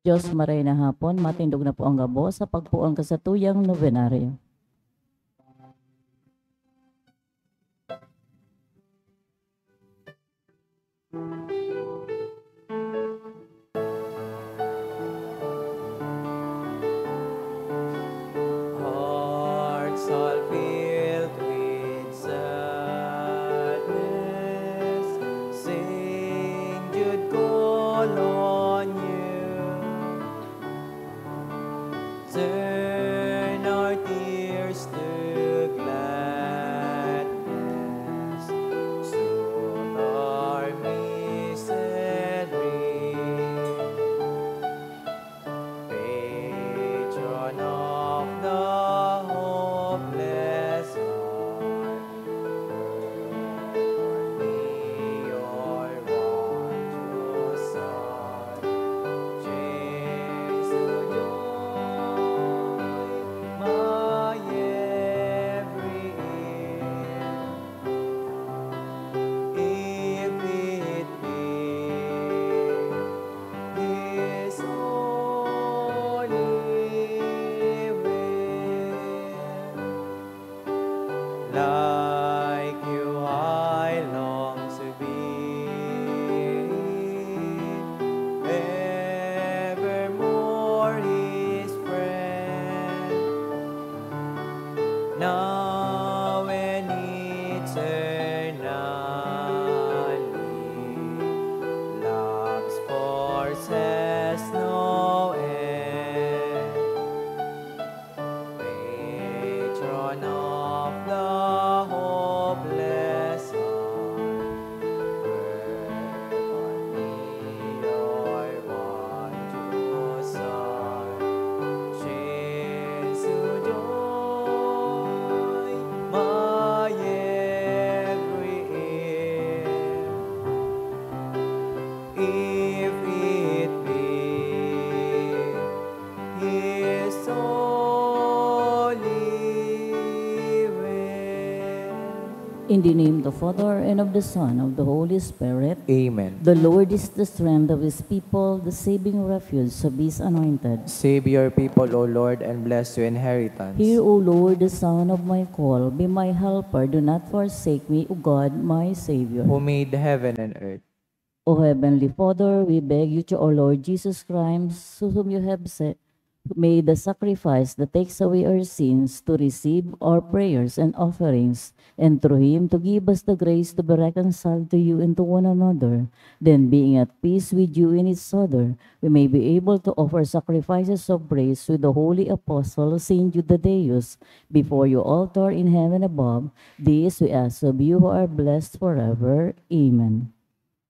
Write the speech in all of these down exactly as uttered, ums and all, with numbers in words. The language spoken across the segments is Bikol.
Diyos, maray na hapon, matindog na po ang gabos sa pagpoon kan satuyang nobenaryo. Hearts all filled with sadness, sing, Jude, call on you. Turn our tears to gladness, soothe our misery. Patron of the hopeless heart, be our one true star. Jesus, joy, my every aim. If it be His holy will, like you I long to be, evermore His friend, now and eternally. Love's force has no end. Patron of the hopeless heart, wherever we are, one true star. Jesus, joy, my every aim. If it be His holy will. In the name of the Father, and of the Son, of the Holy Spirit. Amen. The Lord is the strength of His people, the saving refuge of His anointed. Save your people, O Lord, and bless your inheritance. Hear, O Lord, the sound of my call. Be my helper, do not forsake me, O God, my Savior. Who made heaven and earth. O Heavenly Father, we beg you through our Lord Jesus Christ, whom you have sent, who made the sacrifice that takes away our sins, to receive our prayers and offerings, and through him to give us the grace to be reconciled to you and to one another. Then, being at peace with you and each other, we may be able to offer sacrifices of praise with the holy apostle Saint Jude Thaddeus before your altar in heaven above. This we ask of you who are blessed forever. Amen.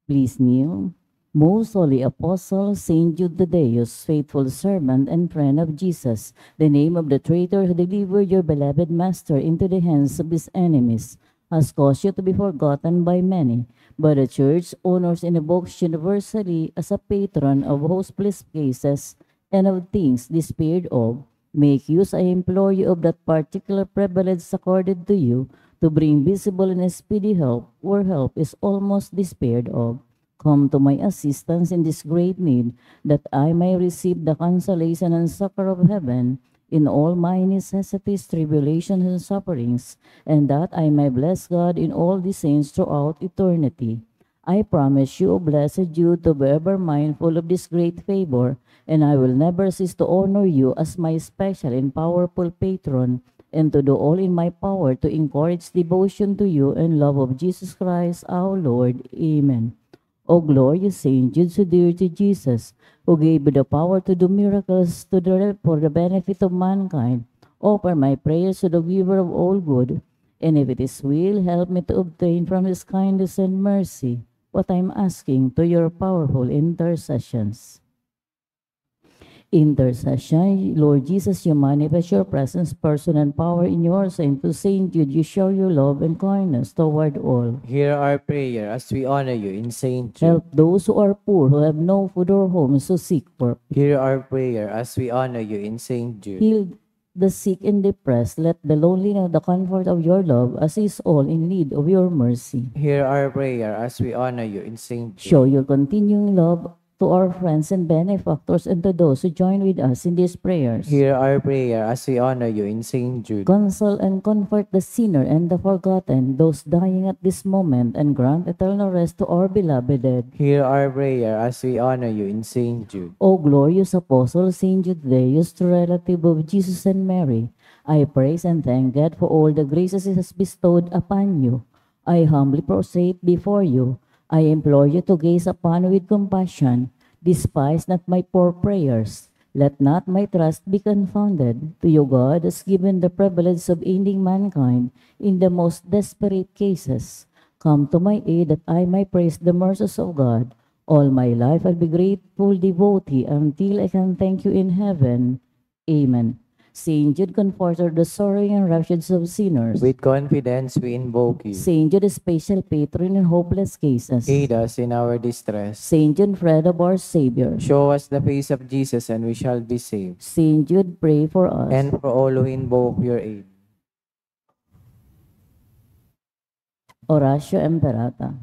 Please kneel. Most Holy Apostle, Saint Jude Thaddeus, faithful servant and friend of Jesus, the name of the traitor who delivered your beloved Master into the hands of his enemies, has caused you to be forgotten by many, but the Church honors and invokes you universally as a patron of hopeless cases and of things despaired of. Make use, I implore you, of that particular privilege accorded to you to bring visible and speedy help where help is almost despaired of. Come to my assistance in this great need, that I may receive the consolation and succor of heaven in all my necessities, tribulations, and sufferings, and that I may bless God in all the saints throughout eternity. I promise you, O blessed Jude, to be ever mindful of this great favor, and I will never cease to honor you as my special and powerful patron, and to do all in my power to encourage devotion to you and love of Jesus Christ our Lord. Amen. O glorious Saint Jude, so dear to Jesus, who gave you the power to do miracles to the, for the benefit of mankind, offer my prayers to the Giver of all good, and if it is will, help me to obtain from his kindness and mercy what I am asking to your powerful intercessions. Intercession, Lord Jesus, you manifest your presence, person, and power in your saint. To Saint Jude, you show your love and kindness toward all. Hear our prayer as we honor you in Saint Jude. Help those who are poor, who have no food or homes to seek for. Hear our prayer as we honor you in Saint Jude. Heal the sick and depressed. Let the lonely know the comfort of your love, as is all in need of your mercy. Hear our prayer as we honor you in Saint Jude. Show your continuing love to our friends and benefactors and to those who join with us in these prayers. Hear our prayer as we honor you in Saint Jude. Console and comfort the sinner and the forgotten, those dying at this moment, and grant eternal rest to our beloved dead. Hear our prayer as we honor you in Saint Jude. O glorious Apostle, Saint Jude Thaddeus, true relative of Jesus and Mary, I praise and thank God for all the graces He has bestowed upon you. I humbly prostrate before you. I implore you to gaze upon with compassion. Despise not my poor prayers. Let not my trust be confounded. To you God has given the privilege of aiding mankind in the most desperate cases. Come to my aid that I may praise the mercies of God. All my life I'll be grateful devotee until I can thank you in heaven. Amen. Saint Jude, comforter of the sorrowing and wretched of sinners. With confidence we invoke you. Saint Jude, special patron in hopeless cases. Aid us in our distress. Saint Jude, friend of our Savior. Show us the face of Jesus and we shall be saved. Saint Jude, pray for us. And for all who invoke your aid. Oratio Imperata.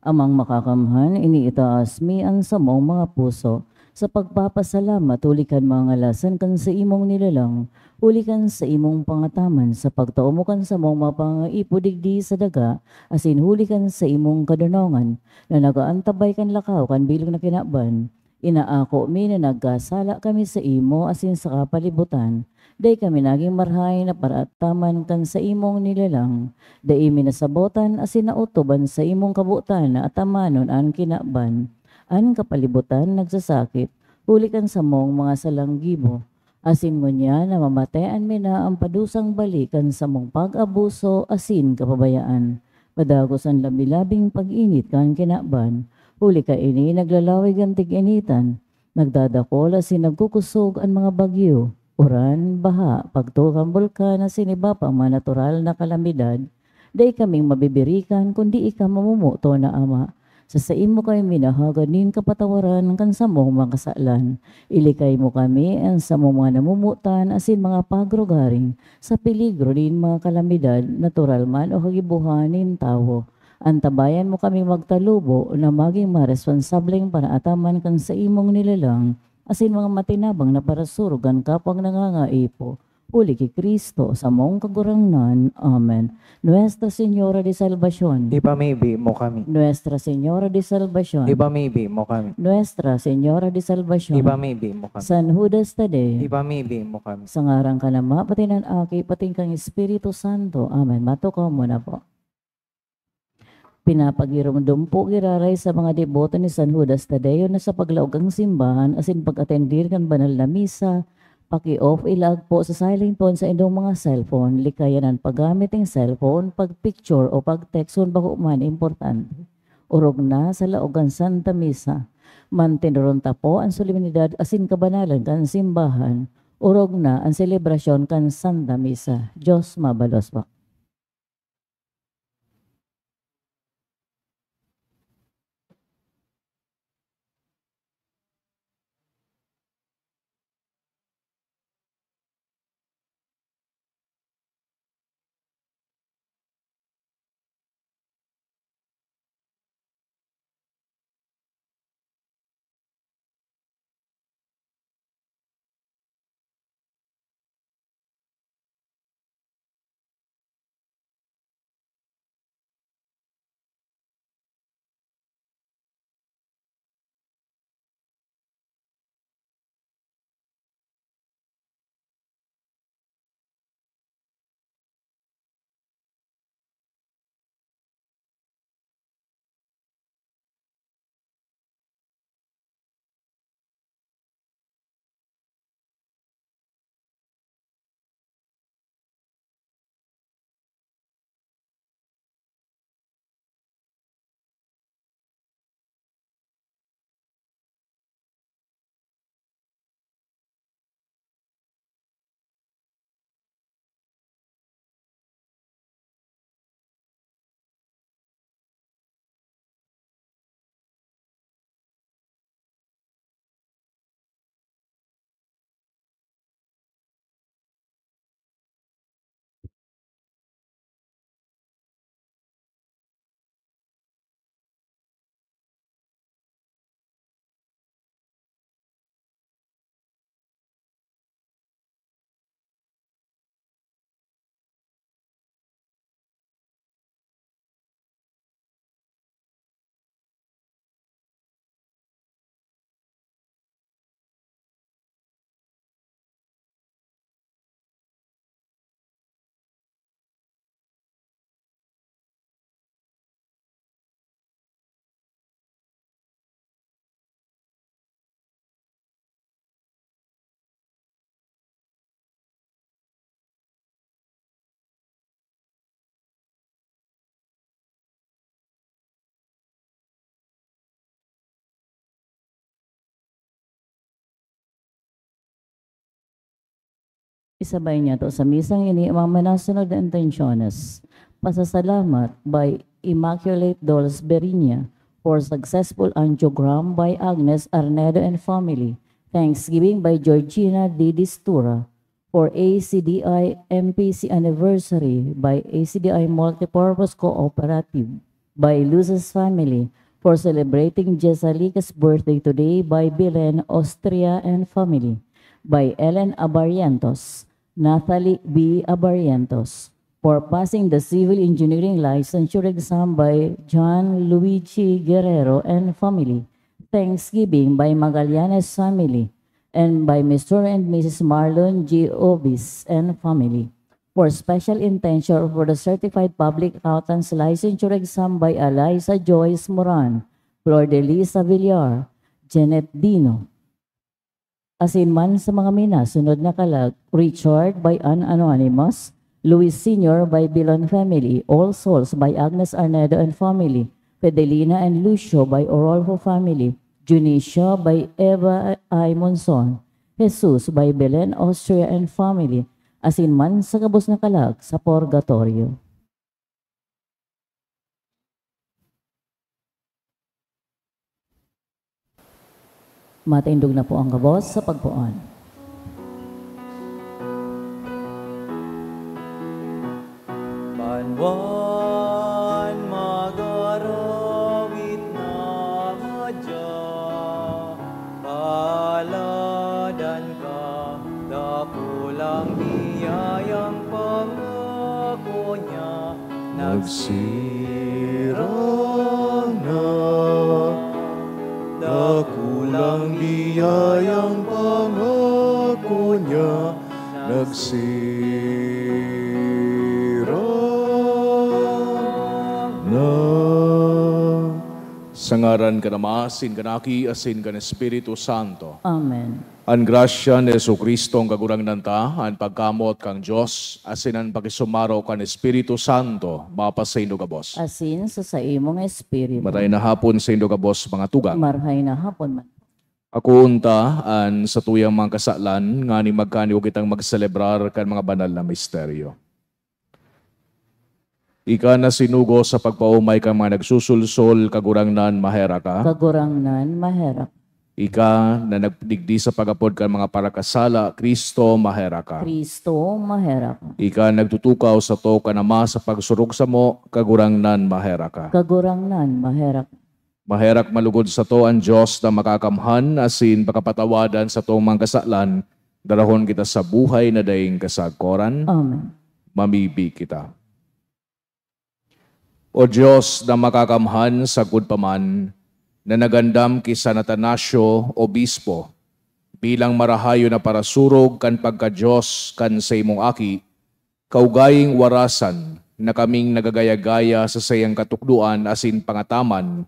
Amang Makakamhan, iniitaas mi an samong mga puso sa pagpapasalamat huli kan mga ngalasan kan saimong nilalang, huli kan saimong pangataman sa pagtao mo kan samong mga pangaipo digdi sa daga, asin huli kan saimong kadonongan na nag-aantabay kan lakaw kan bilog na kinaban. Inaako mi na nagkasala kami saimo asin sa kapalibutan. Dai kami nagin marahay na paraataman kan saimong nilalang. Dai mi nasabotan asin naotob an saimong kabotan na atamanon an kinaban. An kapalibutan nagsasakit, huli kan samong mga salang gibo. Asin ngunyan namamatean mi na an padusang bali kan samong pag-abuso asin kapabayaan. Padagos an labi-labing pag-init kan kinaban. Huli kaini, naglalawig an tig-initan, nagdadakol asin nagkukusog an mga bagyo, uran, baha, pagtugang bulkan asin iba pang mga natural na kalamidad. Dai kaming mabibirikan kundi ika, mamomoton na Ama. Sa saimo kami minahagad nin kapatawaran kan samong mga kasalan. Ilikay mo kami, an samong mga namomotan asin mga pagrugaring, sa peligro nin mga kalamidad, natural man o kagibohan nin tawo. Antabayan mo kaming magtalubo na magin mga responsableng panaataman kan saimong nilalang asin mga matinabang na parasurog kan kapwang nangangaipo. Huli ki Cristo, samong Kagurangnan. Amen. Nuestra Señora de Salvacion. Ipamibi mo kami. Nuestra Señora de Salvacion. Ipamibi mo kami. Nuestra Señora de Salvacion. Ipamibi mo kami. San Judas Tadeo. Ipamibi mo kami. Sa ngaran kan Ama, pati kan Aki, pati kan Espiritu Santo. Amen. Matukaw mo na po. Pinapagiromdom po giraray sa mga deboto ni San Judas Tadeo na sa paglaog kan simbahan asin pag-atendir kan banal na misa, paki-off, ilaag po sa silent po an saindong mga cellphone, likayan an paggamit nin cellphone, pag-picture o pag-text kun bako man importante. Orog na sa laog kan Santa Misa. Manteneron ta po an solemnidad asin kabanalan kan simbahan. Orog na an selebrasyon kan Santa Misa. Diyos mabalos po. Isabay niyato sa misang ini ang mga nasunod na intensyones. Pasasalamat by Immaculate Dolls Berinya for successful angiogram by Agnes Arnedo and family. Thanksgiving by Georgina D. Distura for A C D I M P C anniversary by A C D I Multipurpose Cooperative. By Luz's family for celebrating Jesalica's birthday today by Belen Austria and family, by Ellen Abarientos, Nathalie B. Abarientos, for passing the civil engineering licensure exam by John Luigi Guerrero and family, Thanksgiving by Magallanes family, and by Mister and Missus Marlon G. Obis and family. For special intention for the Certified Public Accountants Licensure Exam by Eliza Joyce Moran, Flor de Lisa Villar, Janet Dino. Asin man sa mga minasunod na kalag, Richard by an anonymous, Luis Senior by Bilon family, All Souls by Agnes Arnedo and family, Fidelina and Lucio by Orolfo family, Junicia by Eva I. Monson, Jesus by Belen Austria and family, asin man sa gabos na kalag sa purgatorio. Matindog na po ang gabos sa pagpoon. Banwan mag-arawit na madya, paladan ka, dakulang biyayang pangako niya, nagsirang na. Dakulang biyayang pangako niya, nagsirang na. Sa ngaran kan Ama, asin kan Aki, asin kan Espiritu Santo. Amen. An grasya ni Jesu-Cristo, an Kagurangnan ta, an pagkamot kan Dios, asin an pakisumaro kan Espiritu Santo, mapasaindo gabos. Asin sa saimong espiritu. Maray na hapon saindo gabos, mga tugang. Marhay na hapon man. Akoon ta an satuyang mga kasalan, ngani magkanigo kitang magselebrar kan mga banal na misteryo. Ika na sinugo sa pagpaomay kan mga nagsusulsol, Kagurangnan, maherak ka. Kagurangnan, maherak. Ika na nagdigdi sa pag-apod kan mga parakasala, Kristo, maherak ka. Kristo, maherak. Ika nagtutukaw sato kan Ama sa pagsurog samo, Kagurangnan, maherak ka. Kagurangnan, maherak. Maherak malugod sato an Dios na makakamhan asin pakapatawadan satong mga kasalan, darahon kita sa buhay na daing kasagkoran. Amen. Mamibi kita. O Dios na makakamhan, sagkod pa man na nagandam ki San Atanasio, obispo, bilang marahayon na parasurog kan pagka-Dios kan saimong Aki, kaugaying warasan na kaming nagagaya-gaya sa saiyang katukdoan asin pangataman,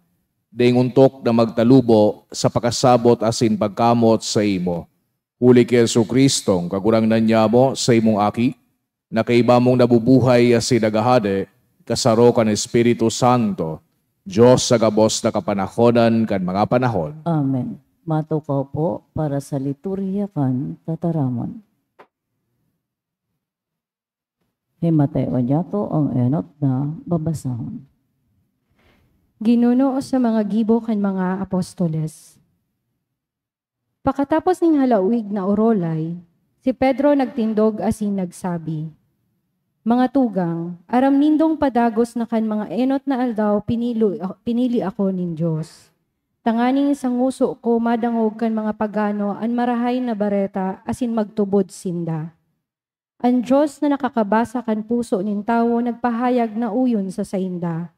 daing ontok na magtalubo sa pakasabot asin pagkamot saimo. Huli ki Jesu-Cristo, Kagurangnan nyamo, saimong Aki, na kaiba mong nabubuhay asin naghahade, kasaro kan Espiritu Santo, Dios sa gabos na kapanahonan kan mga panahon. Amen. Matukaw po para sa liturhiya kan tataramon. Himatay o niyato ang enot na babasahon. Ginuno sa mga gibo kan mga apostoles. Pakatapos nin halawig na orolay, si Pedro nagtindog asin nagsabi, "Mga tugang, aram nindong padagos na kan mga enot na aldaw pinili, pinili ako nin Dios, tanganing sa ngoso ko madangog kan mga pagano an Marahay na Bareta asin magtubod sinda. An Dios na nakakabasa kan puso nin tawo nagpahayag na uyon sa sainda,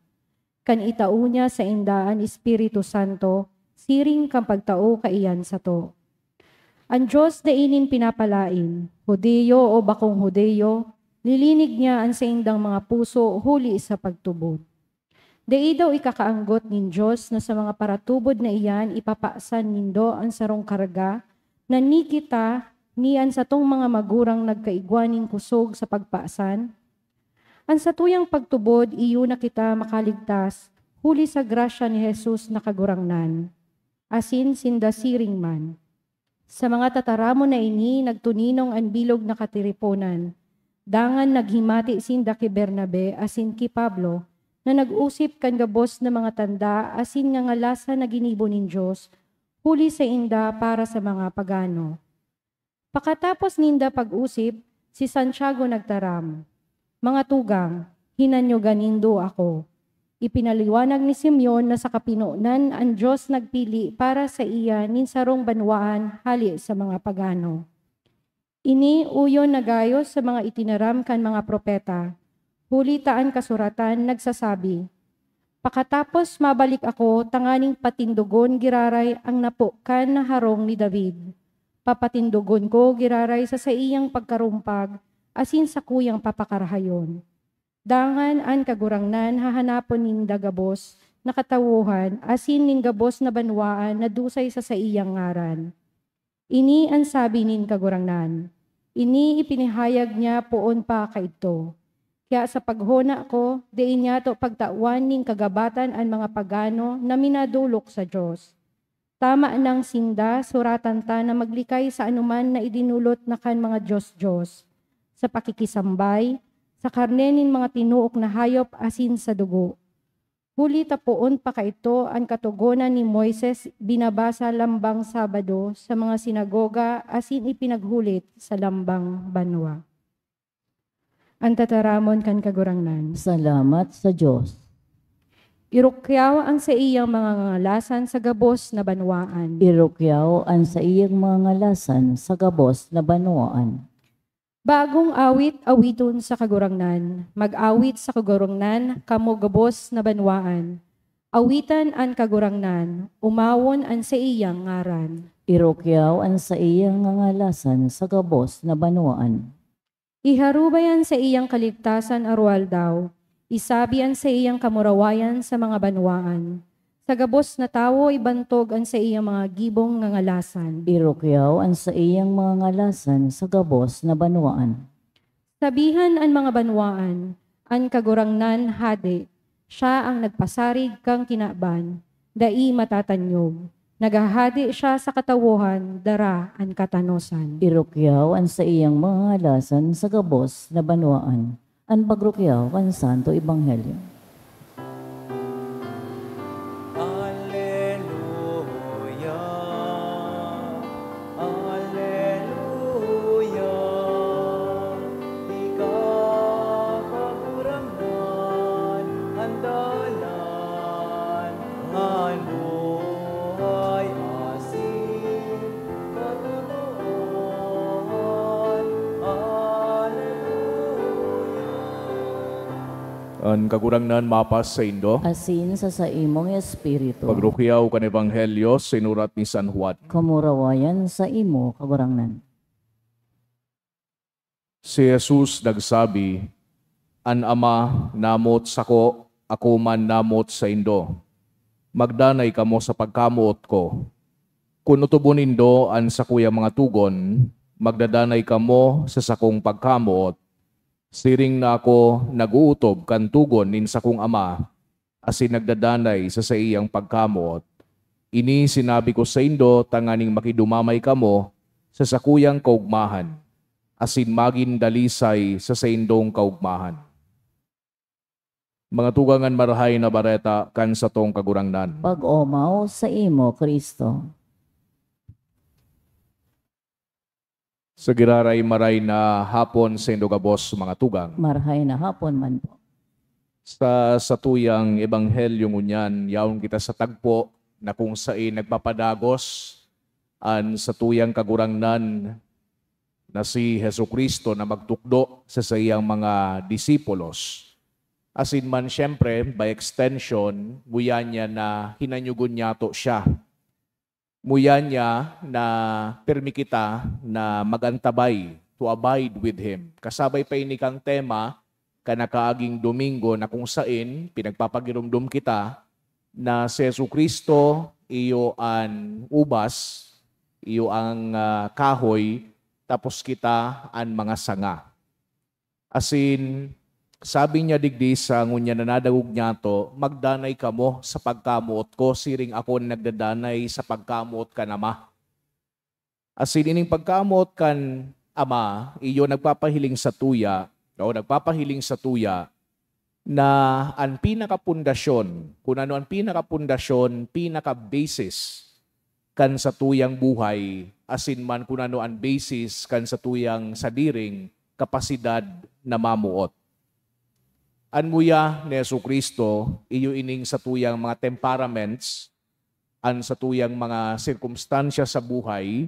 kan itao niya sainda an Espiritu Santo, siring kan pagtao kaiyan sato. An Dios dai nin pinapalaen, Judio o bakong Judio, lilinig niya an saindang mga puso huli sa pagtubod." Dai daw ikakaanggot nin Dios na sa mga paratubod na iyan ipapasan nindo an sarong karga na ni kita ni an satong mga magurang nagkaigwa nin kosog sa pagpasan? An satuyang pagtubod, iyo na kita makaligtas huli sa grasya ni Jesus na Kagurangnan, asin sinda siring man. Sa mga tataramon na ini nagtuninong an bilog na katiriponan. Dangan naghimati sinda ki Bernabe asin ki Pablo na nag-osip kan gabos na mga tanda asin ngangalasan na ginibo nin Dios huli sainda para sa mga pagano. Pakatapos ninda pag-osip, si Santiago nagtaram, "Mga tugang, hinanyoga nindo ako. Ipinaliwanag ni Simeon na sa kapinonan an Dios nagpili para saiya nin sarong banwaan hale sa mga pagano. Ini uyon na gayos sa mga itinaram kan mga propeta, huli ta an kasuratan nagsasabi, 'Pakatapos mabalik ako tanganing patindogon giraray an napokan na harong ni David. Papatindogon ko giraray sa saiyang pagkarumpag asin sakuyang papakarahayon.' Dangan an Kagurangnan hahanapon ninda gabos na katawohan asin nin gabos na banwaan na dusay sa saiyang ngaran." Ini an sabi nin Kagurangnan, "Ini ipinahayag niya poon pa kaidto. Kaya sa paghona ko, dai niyato pagtawan nin kagabatan an mga pagano na minadolok sa Dios. Tama nang sinda suratan ta na maglikay sa anoman na idinolot na kan mga dios-dios, sa pakikisambay, sa karne nin mga tinook na hayop asin sa dugo. Huli ta poon pa kaidto an Katogonan ni Moises binabasa lambang Sabado sa mga sinagoga asin ipinaghulit sa lambang banwa." An tataramon kan Kagurangnan. Salamat sa Dios. Irukyaw an saiyang mga ngangalasan sa gabos na banwaan. Irukyaw an saiyang mga ngalasan sa gabos na banwaan. Bagong awit, awiton sa Kagurangnan. Mag-awit sa Kagurangnan, kamo gabos na banwaan. Awitan an Kagurangnan, umawon an saiyang ngaran. Irukyaw an saiyang ngangalasan sa gabos na banwaan. Iharubay an saiyang kaligtasan aroaldaw, isabi an saiyang kamurawayan sa mga banwaan. Sa gabos na tawo, ibantog an saiyang mga gibong ngangalasan. Irukyaw an saiyang mga ngalasan sa gabos na banwaan. Sabihan an mga banwaan, "An Kagurangnan hade, siya an nagpasarig kan kinaban, dai matatanyog. Naghahade siya sa katawohan, dara an katanosan." Irukyaw an saiyang mga ngalasan sa gabos na banwaan. An pagrukyaw kan Santo Ebanghelyo. Aleluya, aleluya, ika, Kagurangnan, an dalan, an buhay, asin katotohanan. Aleluya. An Kagurangnan mapas saindo. Asin sa saimong espiritu. Pagrukyaw kan Ebanghelyo sinurat ni San Juan. Kamurawayan saimo, Kagurangnan. Si Jesus nagsabi, "An Ama namot sako, ako man namot saindo. Magdanay kamo sa pagkamoot ko. Kun otobon nindo an sakuyang mga togon, magdadanay kamo sa sakong pagkamoot, siring na ako nag-ootob kan togon nin sakong Ama, asin nagdadanay sa saiyang pagkamoot. Ini sinabi ko saindo tanganing makidumamay kamo sa sakuyang kaogmahan, asin magin dalisay sa saindong kaogmahan." Mga tugang, an Marahay na Bareta kan satong Kagurangnan. Pag-omaw saimo, Cristo. Sa giraray, maray na hapon saindo gabos, mga tugang. Marahay na hapon man po. Sa satuyang ebanghelyo ngunyan, yaon kita sa tagpo na kung saen nagpapadagos an satuyang Kagurangnan na si Jesu-Cristo na magtukdo sa saiyang mga disipulos. Asin man, siyempre, by extension, nguyan niya na hinanyogon niyato siya. Nguyan niya na pirmi kita na mag-antabay, to abide with Him. Kasabay pa ini kan tema kan nakaaging Domingo, na kung saen pinagpapagiromdom kita na si Jesu-Cristo iyo an ubas, iyo ang, ah, kahoy, tapos kita an mga sanga. Asin, sabi niya digdi sa ngunyan na nadangog niyato, "Magdanay kamo sa pagkamoot ko, siring ako nagdadanay sa pagkamoot kan Ama." Asin ining pagkamoot kan Ama, iyo nagpapahiling satuya, o nagpapahiling satuya, na an pinakapundasyon, kun ano an pinakapundasyon, pinaka-basis kan satuyang buhay, asin man kun ano an basis kan satuyang sadiring kapasidad na mamoot. An nguya ni Jesu-Cristo, iyo ining satuyang mga temperaments, an satuyang mga sirkumstansya sa buhay,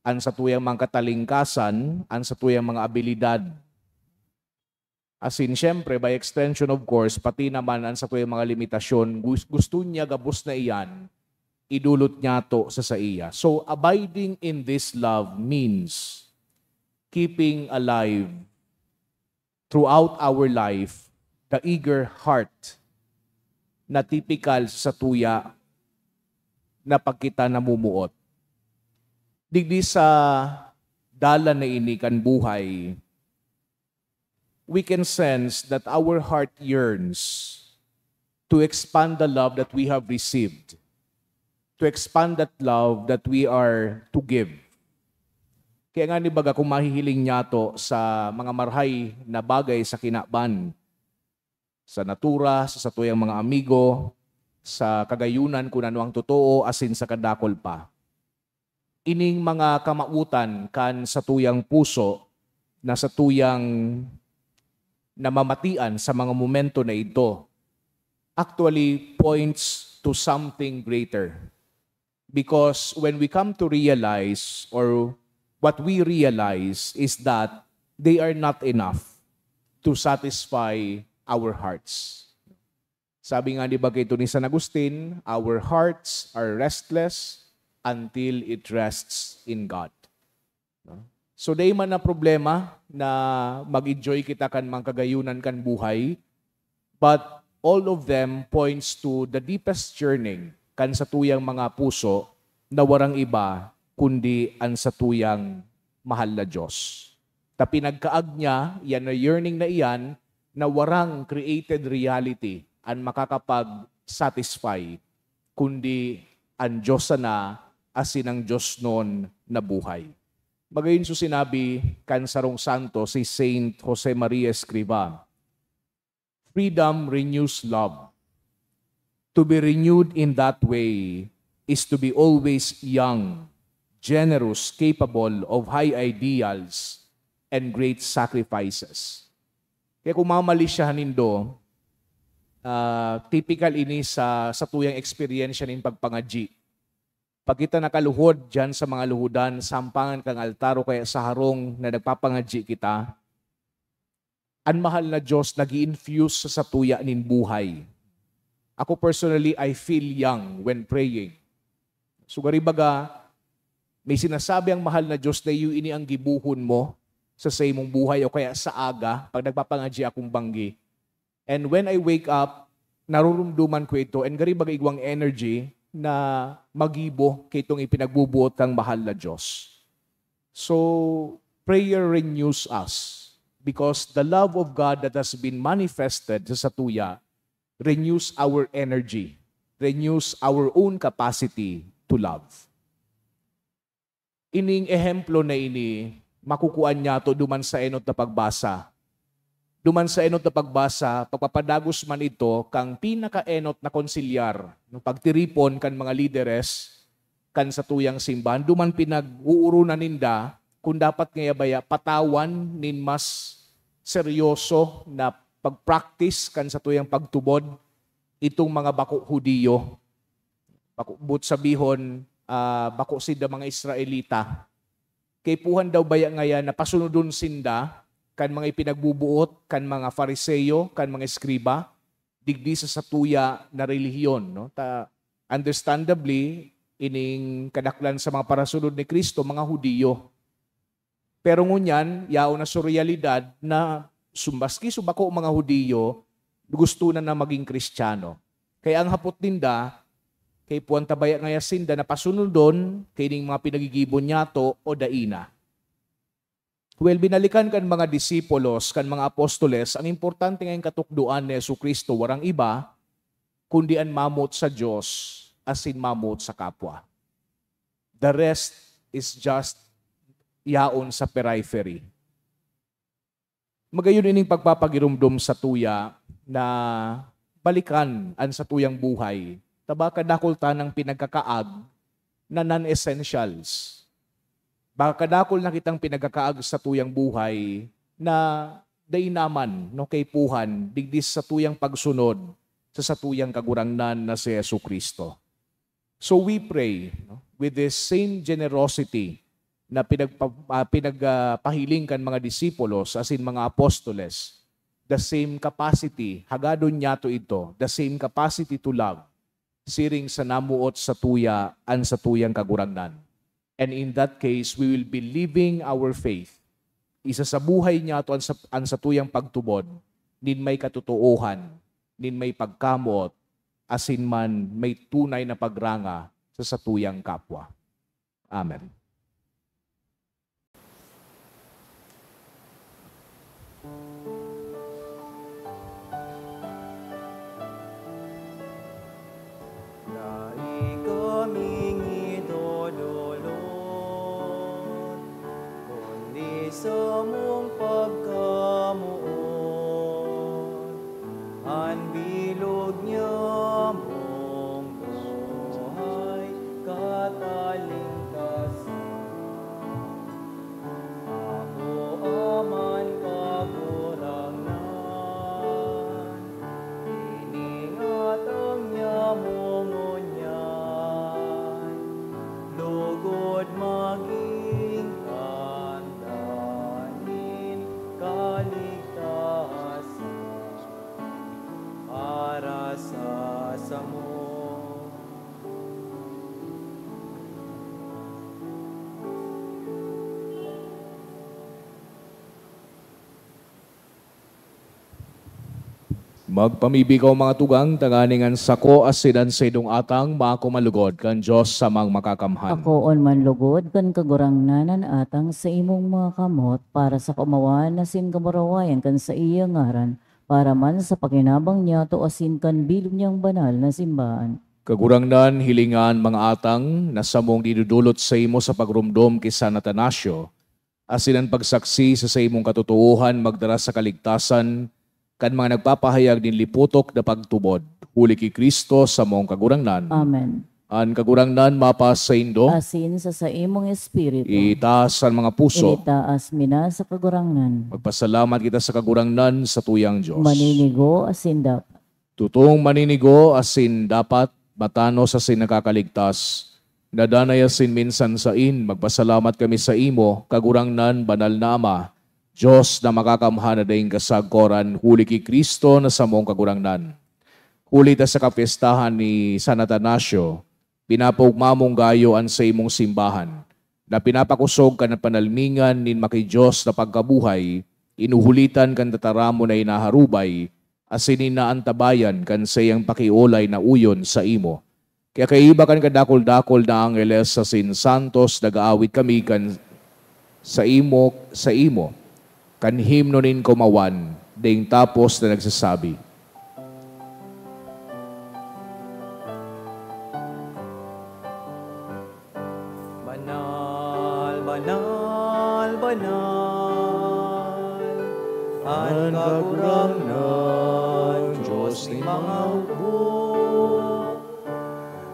an satuyang mga katalingkasan, an satuyang mga abilidad. Asin, siyempre, by extension, of course, pati naman an satuyang mga limitasyon, gus-, gusto niya gabos na iyan, idulot niyato sa saiya. So, abiding in this love means keeping alive throughout our life the eager heart na tipikal sa satuya na pag kita namumuot. Digdi sa dalan na ini kan buhay, we can sense that our heart yearns to expand the love that we have received, to expand that love that we are to give. Kaya nga, ni baga, kung mahihiling niyato sa mga marahay na bagay sa kinaban, sa natura, sa satuyang mga amigo, sa kagayunan kun ano ang totoo, asin sa kadakul pa. Ining mga kamawotan kan satuyang puso na satuyang namamatian sa mga momento na idto actually points to something greater. Because when we come to realize, or what we realize, is that they are not enough to satisfy our hearts. Sabi nga, di ba, kaito ni San Agustin, "Our hearts are restless until it rests in God." No? So, dai man na problema na mag-enjoy kita kan mga kagayunan kan buhay, but all of them points to the deepest yearning kan satuyang mga puso na warang iba kundi an satuyang mahal na Diyos. Ta pinagkaag niya, yan na yearning na iyan, na warang created reality an makakapag-satisfy, kundi an Diyos sana asin ang Diyos non na buhay. Magayon so sinabi kan sarong santo, si Saint Jose Maria Escriva, "Freedom renews love. To be renewed in that way is to be always young, generous, capable of high ideals, and great sacrifices." Kaya kung mamalisyahan nindo, ah, typical ini sa satuyang eksperyensya nin pagpangadyi. Pag kita nakaluhod diyan sa mga luhodan, sampangan kan altar o kaya sa harong na nagpapangadyi kita, an mahal na Diyos nag-i-infuse sa satuya nin buhay. Ako personally, I feel young when praying. So, gari baga, may sinasabi ang mahal na Diyos na iyo ini ang gibohon mo sa saimong buhay o kaya sa aga, pag nagpapangadyi akong banggi. And when I wake up, narurumduman ko ito, and gari baga igwang energy na magibo kitong ipinagbubuot kang mahal na Diyos. So, prayer renews us because the love of God that has been manifested sa satuya renews our energy, renews our own capacity to love. Ining ehemplo na ini, makukuan niyato duman sa enot na pagbasa. Duman sa enot na pagbasa, pagpapadagos man ito kang pinakaenot na konsilyar, no, pagtiripon kan mga lideres kan satuyang simbahan. Duman pinag-uoronan ninda kung dapat ngaya baya patawan nin mas seryoso na pag-practice kan satuyang pagtubod itong mga bako Judio. Bako, boot sabihon, ah, bako sinda mga Israelita. Kaipuhan daw baya ngayan na pasunodon sinda kan mga ipinagbubuot kan mga Fariseo, kan mga eskriba, digdi sa satuya na relihiyon, no? Ta, understandably, ining kadaklan sa mga parasunod ni Cristo, mga Judio. Pero ngunyan, yaon na sa realidad na sum-, maski sa bako mga Judio, gusto na na magin Kristiyano. Kaya ang hapot ninda, kaipuhan ta baya ngaya sinda na pasunodon kaining mga pinagigibo niyato o dai na? Well, binalikan kan mga disipulos, kan mga apostoles, ang importante ngayong katukdoan ni Jesu-Cristo, warang iba, kundi an mamoot sa Dios asin mamoot sa kapwa. The rest is just yaon sa periphery. Magayon ining pagpapagiromdom satuya na balikan an satuyang buhay, ta baka dakul tanang pinagkakaag na non-essentials. Baka dakul na kitang pinagkakaag sa satuyang buhay na dai naman, no, kaipuhan digdi sa satuyang pagsunod sa satuyang Kagurangnan na si Jesu-Cristo. So we pray, no, with this same generosity na pinagpa-, ah, pinag-, ah, pahiling kan mga disipulos asin mga apostoles, the same capacity, hagadon niyato idto, the same capacity to love, siring sa namoot satuya an satuyang Kagurangnan. And in that case, we will be living our faith. Isasabuhay niyato an sa-, an satuyang pagtubod nin may katotoohan, nin may pagkamoot, asin man may tunay na pagranga sa satuyang kapwa. Amen. Dai kaming idodolot, kundi samong pagkamoot, an bilog niyamong buhay katalingkasan. Ako aman kagurangnan, Magpamibi kaw, mga tugang, tanganing an sako asin an saindong atang maako man lugod kan Dios Amang Makakamhan. Akoon man lugod kan Kagurangnan an atang sa imong mga kamot para sa kaomawan asin kamurawayan kan saiyang ngaran, para man sa pakinabang niyato asin kan bilog niyang banal na simbahan. Kagurangnan, hilinga an mga atang na samong dinudulot saimo sa pagromdom ki San Atanasio, asin an pagsaksi sa saimong katotoohan magdara sa kaligtasan kan mga nagpapahayag nin liputok na pagtubod. Huli ki Cristo, samong Kagurangnan. Amen. An Kagurangnan mapasaindo. Asin sa saimong espiritu. Itaas an mga puso. Initaas mi na sa Kagurangnan. Magpasalamat kita sa Kagurangnan, satuyang Dios. Maninigo asin dapat. Totoong maninigo asin dapat, matanos asin nakakaligtas, na danay asin minsan sain, magpasalamat kami saimo, Kagurangnan, Banal na Ama, Dios na Makakamhan na daing kasagkoran, huli ki Cristo na samong Kagurangnan. Huli ta sa kapyestahan ni San Atanasio, pinapaogma mong gayo an saimong simbahan, na pinapakosog kan panalmingan nin maki-Dios na pagkabuhay, inuhulitan kan tataramon na inaharubay, asin inaantabayan kan saiyang pakiolay na uyon saimo. Kaya kaiba kan kadakul-dakul na angheles asin santos, nag-aawit kami kan saimo, saimo, kan himno nin kaomawan, daing tapos na nagsasabi, "Banal, banal, banal, an Kagurangnan, Dios nin mga hukbo.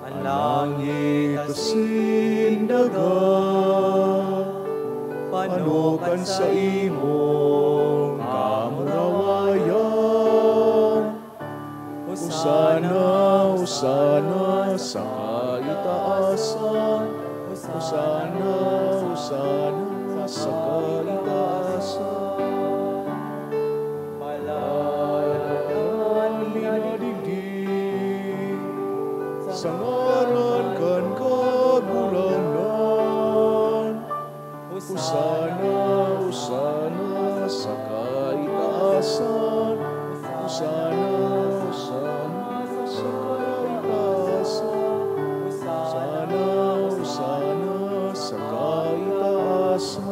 An langit asin daga, pano kan saimong kamurawayan. Hosana, Hosana sa kaitaasan. Hosana, Hosana sa kaitaasan. Palaya an minadigdi sa ngaran kan Kagurangnan. Hosana, Hosana sa kaitaasan. Hosana, Hosana sa kaitaasan. Hosana, Hosana sa kaitaasan."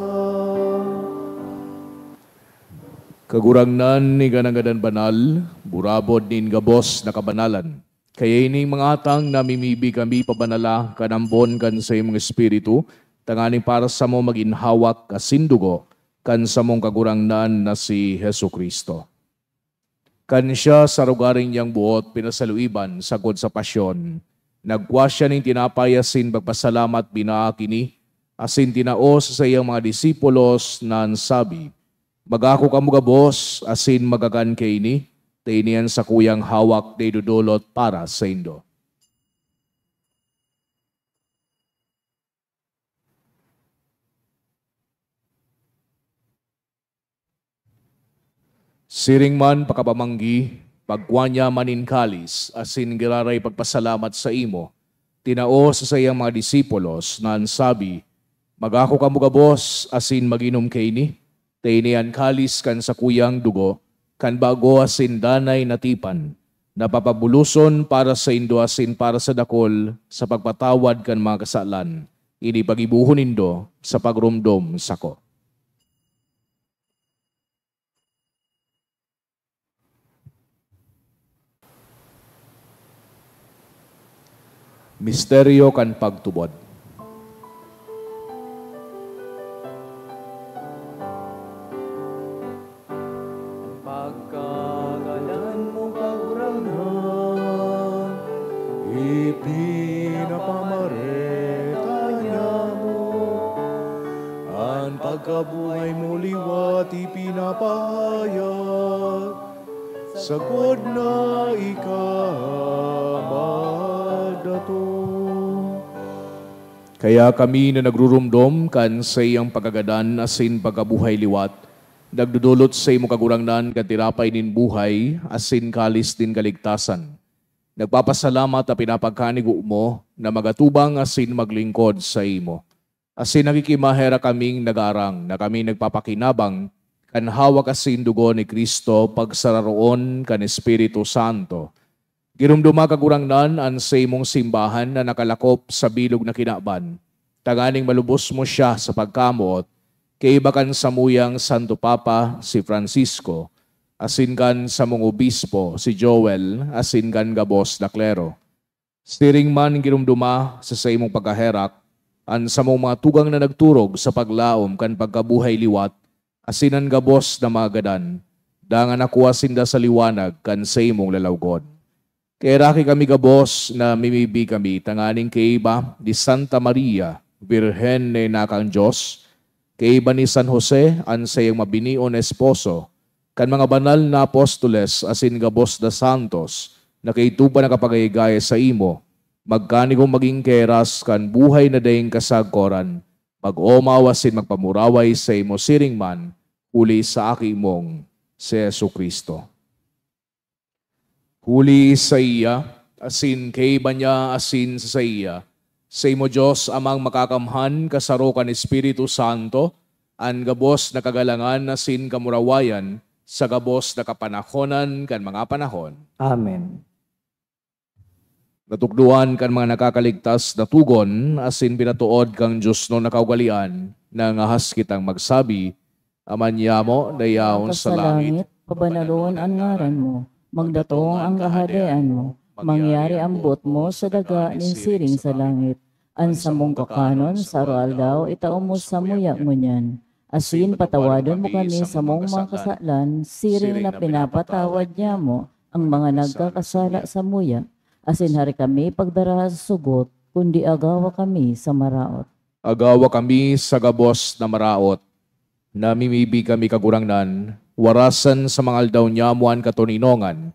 Kagurangnan, ika na ngadan banal, burabod nin gabos na kabanalan. Kaya ining mga atang namimibi kami pabanala kan ambon kan saimong Espiritu, tanganing para samo magin hawak asin dugo kan samong Kagurangnan na si Jesu-Cristo. Kan siya sa arogaring niyang buot pinasaluiban sagkod sa pasyon, nagkua siya nin tinapay asin pagpasalamat, binaak ini, asin tinao sa saiyang mga disipulos na an sabi, "Magako kamo gabos asin magkakan kaini, ta ini an sakuyang hawak na idodolot para saindo." Siring man pakapamanggi, pagkua niya man nin kalis asin giraray pagpasalamat saimo, tinao sa saiyang mga disipulos na an sabi, "Magako kamo gabos asin mag-inom kaini, ta ini an kalis kan sakuyang dugo kan bago asin danay na tipan, na papabuloson para saindo asin para sa dakul sa pagpatawad kan mga kasalan. Ini paggibohon nindo sa pagromdom sako." Misteryo kan pagtubod. An pagkagadan mo, Kagurangnan, ipinapamareta niamo. An pagkabuhay mo liwat ipinapahayag, sagkod na ika madato. Kaya kami na nagruromdom kan saiyang pagkagadan asin pagkabuhay liwat, nagdodolot saimo, Kagurangnan, kan tinapay nin buhay asin kalis nin kaligtasan. Nagpapasalamat ta pinapagkanigo mo na magatubang asin maglingkod saimo. Asin nakikimaherak kaming nagaarang na kami nagpapakinabang kan hawak asin dugo ni Cristo pagsararoon kan Espiritu Santo. Giromdoma, Kagurangnan, an saimong simbahan na nakalakop sa bilog na kinaban, tanganing malubos mo siya sa pagkamoot, kaiba kan samuyang Santo Papa, si Francisco, asin kan samong obispo, si Joel, asin kan gabos na klero. Siring man giromdoma sa saimong pagkaherak an samong mga tugang na nagturog sa paglaom kan pagkabuhay liwat asin an gabos na mga gadan, dangan nakua sinda sa liwanag kan saimong lalawgon. Kaheraki kami gabos na mimibi kami tanganing kaiba ni Santa Maria, Birhen na inakang Dios, kaiba ni San Jose, an saiyang mabinion na esposo, kan mga banal na apostoles asin gabos na santos na kaidto pa nakapagayagaya saimo, magkanigong magin kaheras kan buhay na daing kasagkoran, mag-omaw asin magpamuraway saimo siring man, huli sa Aki mong si Jesu-Cristo. Huli saiya, asin kaiba niya, asin sa saiya, saimo, Dios Amang Makakamhan, kasaro kan Espiritu Santo, an gabos na kagalangan asin kamurawayan sa gabos na kapanahonan kan mga panahon. Amen. Natukdoan kan mga nakakaligtas na tugon asin pinatood kan diosnon na kaugalean, nangahas kitang magsabi, Ama niamo na yaon sa langit, pabanalon an ngaran mo, magdatong an kahadean mo, mangyari an boot mo sa daga nin siring sa langit. An samong kakanon sa aroaldaw itao mo samuya ngunyan. Asin patawadon mo kami sa samong mga kasalan, siring na pinapatawad niamo an mga nagkakasala samuya. Asin hari kami pagdaraha sa sugot, kundi agawa kami sa maraot. Agawa kami sa gabos na maraot. Namimibi kami, Kagurangnan, warasan sa mga aldaw niamo an katoninongan,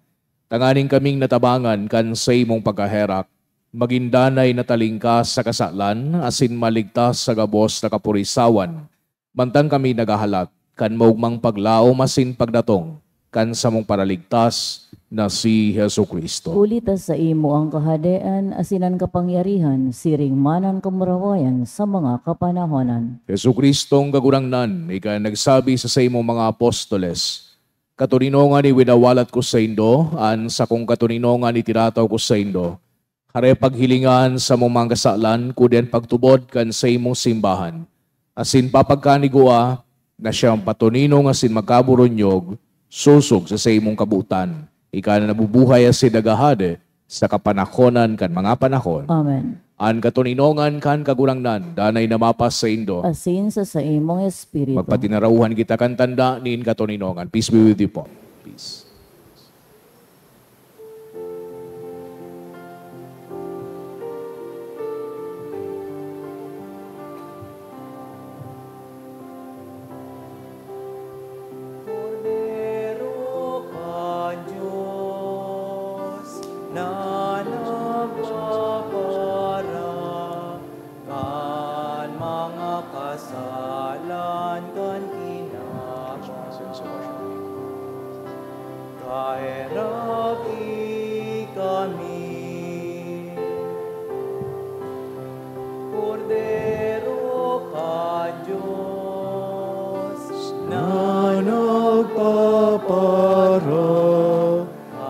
tanganing kaming natabangan kan saimong pagkaherak, magin danay na talingkas sa kasalan asin maligtas sa gabos na kapurisawan, mantang kami naghahalat kan maogmang paglaom asin pagdatong kan samong Paraligtas na si Jesu-Cristo. Huli ta saimo an kahadean asin an kapangyarihan, siring man an kamurawayan sa mga kapanahonan. Jesu-Cristong Kagurangnan, ika an nagsabi sa saimong mga apostoles, "Katoninongan iwinawalat ko saindo, an sakong katoninongan itirataw ko saindo." Hare paghilinga an samong mga kasalan, kundi an pagtubod kan saimong simbahan. Asin papagkanigua na siyang patoninong asin magkaburunyog, sosog sa saimong kabotan. Ika na nabubuhay asin naghahade sa kapanahonan kan mga panahon. Amen. An katoninongan kan Kagurangnan danay na mapasaindo. Asin sa saimong espiritu. Magpatinarauhan kita kan tanda nin katoninongan. Peace be with you po. Peace. Kordero kan Dios na nagpapara kan mga kasalan kan kinaban. Kaheraki kami, Kordero kan Dios na nagpapara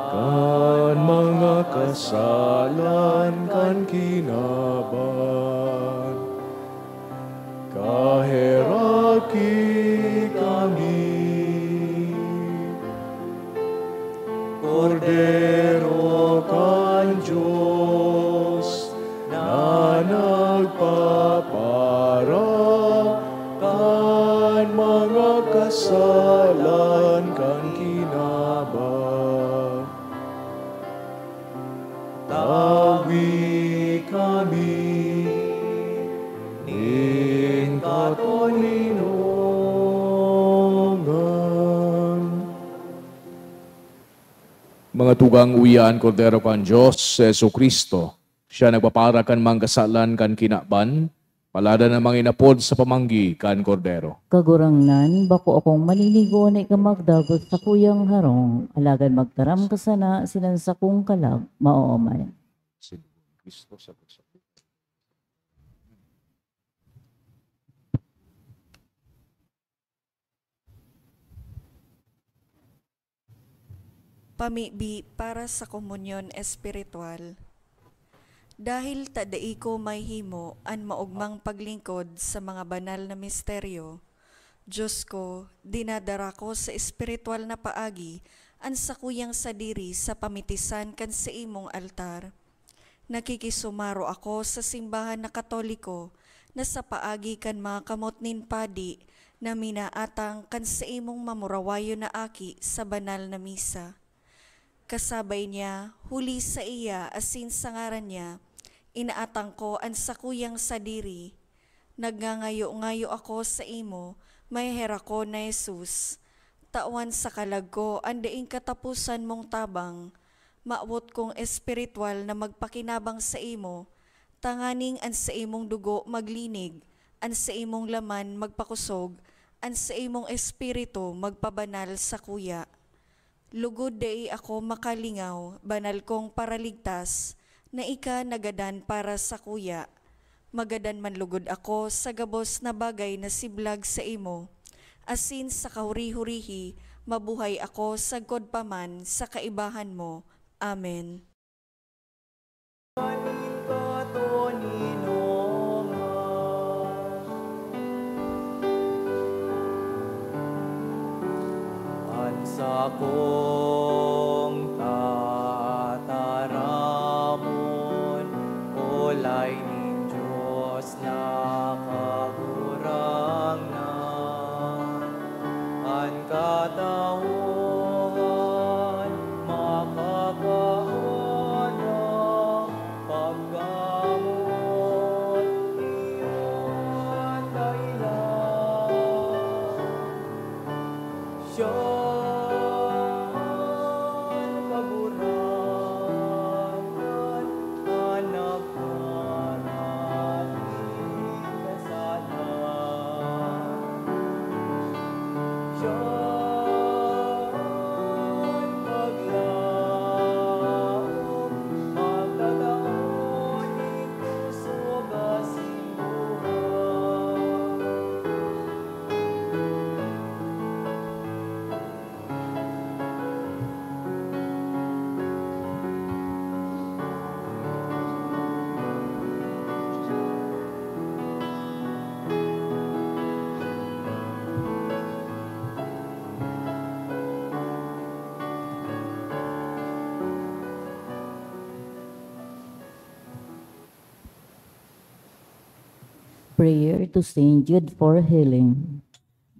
kan mga kasalan kan kinaban. Kaheraki kami, Kordero kan Dios na nagpapara kan mga kasalan kan kinaban. Tawi kami nin katoninongan. Mga tugang, uya an Kordero kan Dios, si Jesu-Cristo. Siya nagpapara kan mga kasalan kan kinaban, paladan an mga inapod sa pamanggi kan Kordero. Kagurangnan, bako akong maliligo na ika magdagos sakuyang harong, alagad magtaram ka sana asin an sakong kalag maoomay. Si Cristo sa Pamibi para sa komunyon espiritual. Dahil ta dai ko mahimo an maogmang paglingkod sa mga banal na misteryo, Diyos ko, dinadara ko sa espiritual na paagi an sakuyang sadiri sa pamitisan kan saimong altar. Nakikisumaro ako sa simbahan na Katoliko na sa paagi kan mga kamot nin padi na minaatang kan saimong mamurawayon na aki sa banal na misa. Kasabay niya, huli sa iya asin sa ngaran niya, inaatang ko an sakuyang sadiri. Nagngangayo-ngayo ako saimo, maheherakon na Jesus. Tawan sa kalag ko an daing kataposan mong tabang. Mawot kong espiritual na magpakinabang saimo, tanganing an saimong dugo maglinig, an saimong laman magpakosog, an saimong espiritu magpabanal sakuya. Lugod dai ako makalingaw, banal kong Paraligtas, na ika nagadan para sakuya. Magadan man lugod ako sa gabos na bagay na siblag saimo, asin sa kahuri-hurihi mabuhay ako sagkod pa man sa kaibahan mo. Amen. An sakong tataramon, olay nin Dios na Kagurangnan. An katawohan makakaarang paggamot iyo an dahilan. Siya an Kagurangnan, an nagparaning kasalan. Siya an paglaom, magtatao nin kusog asin buhay. Prayer to Saint Jude for healing.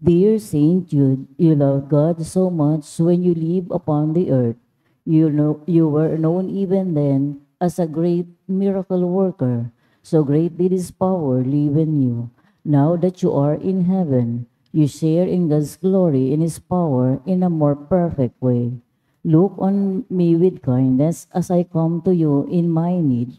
Dear Saint Jude, you loved God so much when you lived upon the earth. You know, you were known even then as a great miracle worker. So great did His power live in you. Now that you are in heaven, you share in God's glory and His power in a more perfect way. Look on me with kindness as I come to you in my need.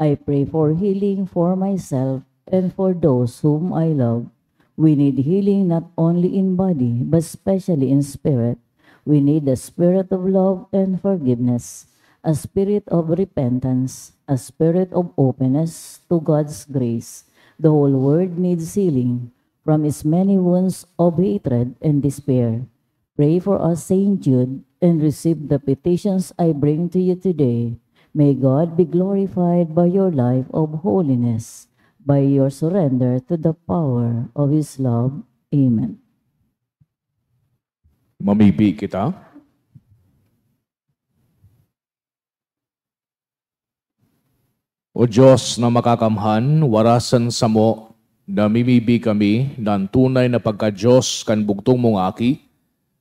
I pray for healing for myself and for those whom I love. We need healing not only in body, but especially in spirit. We need a spirit of love and forgiveness, a spirit of repentance, a spirit of openness to God's grace. The whole world needs healing from its many wounds of hatred and despair. Pray for us, Saint Jude, and receive the petitions I bring to you today. May God be glorified by your life of holiness, by your surrender to the power of His love. Amen. Mamibi kita. O Dios na makakamhan, warasan samo, namimibi kami na an tunay na pagka-Dios kan bugtong mong Aki,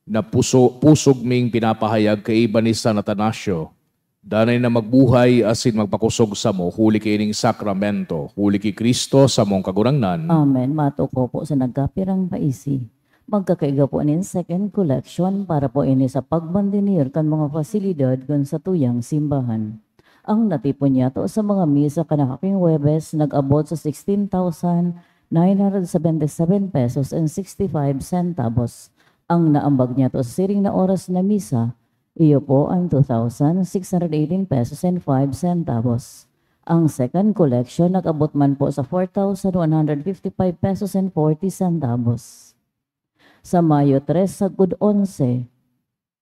na puso, pusog ming pinapahayag kaiba ni San Atanasio, danay na magbuhay asin magpakosog samo huli kaining sakramento, huli ki Cristo samong Kagurangnan. Amen. Matuko po sa nagkapirang paisi. Magkakaiga po nin second collection para po ini sa pagmandenir kan mga pasilidad kan satuyang simbahan. Ang natipon niyato sa mga misa kan nakaking Huwebes nag-abot sa sixteen thousand nine hundred seventy-seven pesos and sixty-five centavos. Ang naambag niyato sa siring na oras na misa, iyo po ang two thousand six hundred eighteen pesos and five centavos. Ang second collection nag-abot man po sa four thousand one hundred fifty-five pesos and forty centavos. Sa Mayo tres sagkod onse,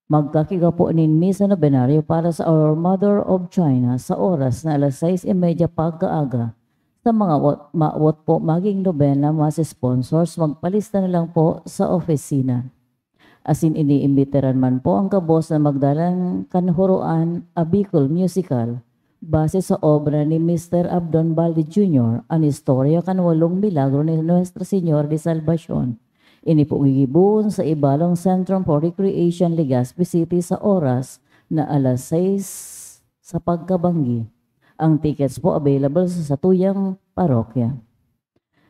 Magkakiga po nin Misa Nobenario para sa Our Mother of China sa oras na alas sais y media pagkaaga. Sa mga wa-, mawot po maging nobena, mga sponsors, magpalista na lang po sa opisina. Asin iniimbitaran man po ang gabos na magdalan kan Huroan a Bicol Musical, base sa obra ni Mister Abdon Balde Junior, an istorya kan walong milagro ni Nuestra Señora de Salvacion. Ini po gigibohon sa Ibalong Centrum for Recreation, Legazpi City, sa oras na alas sais sa pagkabanggi. Ang tickets po available sa satuyang parokya.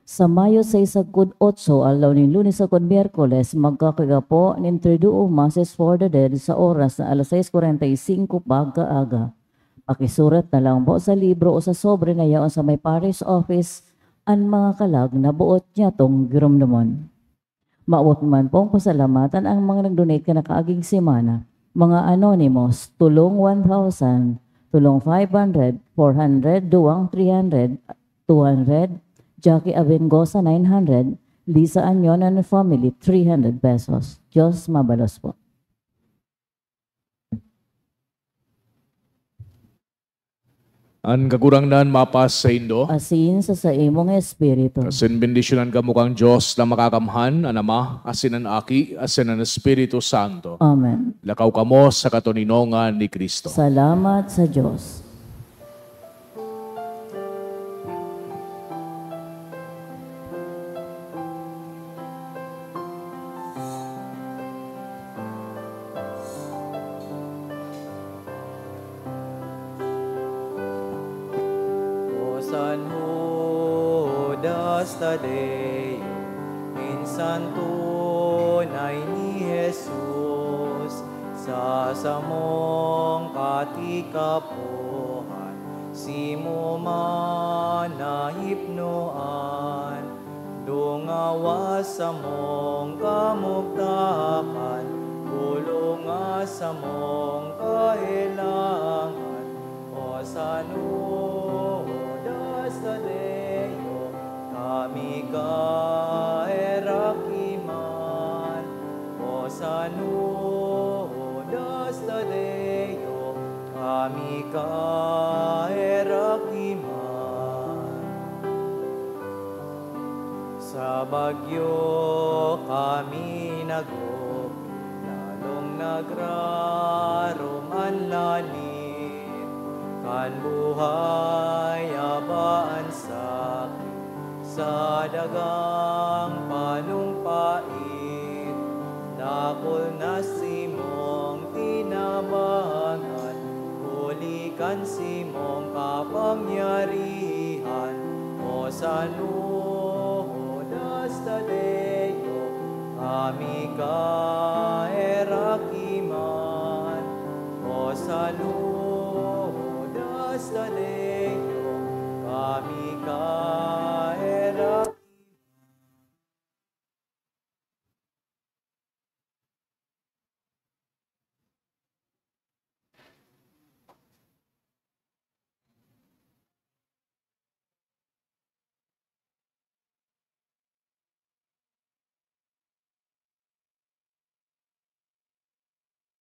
Sa Mayo sais sagkod otso, aldaw nin Lunes sagkod Miyerkules, magkakiga po nin Triduum Masses for the Dead sa oras na alas sais kwarenta y singko pagkaaga. Pakisurat na lang po sa libro o sa sobre na yaon sa may parish office an mga kalag na boot nyatong giromdomon. Mawot man pong pasalamatan ang mga nag-donate kan nakaaging semana. Mga anonymous, Tulong one thousand, Tulong five hundred, four hundred, Duwang three hundred, two hundred, Jackie Abengosa nine hundred, Lisa Anyon and family three hundred pesos. Diyos mabalos po. An Kagurangnan mapas saindo. Asin sa saimong espiritu. Asin bendisyonan kamo kan Dios na Makakamhan, an Ama, asin an Aki, asin an Espiritu Santo. Amen. Lakaw kamo sa katoninongan ni Cristo. Salamat sa Dios. O San Judas Tadeo, minsan tunay ni Jesus sa samong katikapohan, simo man nahipnoan. Dungawa samong kamugtakan, bulonga samong kahelangan. O San Judas Tadeo, kami kaherak iman. O San Judas Tadeo, kami kaherak iman. Sa bagyo kami nagupit, lalong nagrarom an lanit. Kan buhay aba an sakit, sa dagang panumpait. Dakul na simong tinabangan, huli kan simong kapangyarihan. O San Judas Tadeo, kami kaherak iman. O San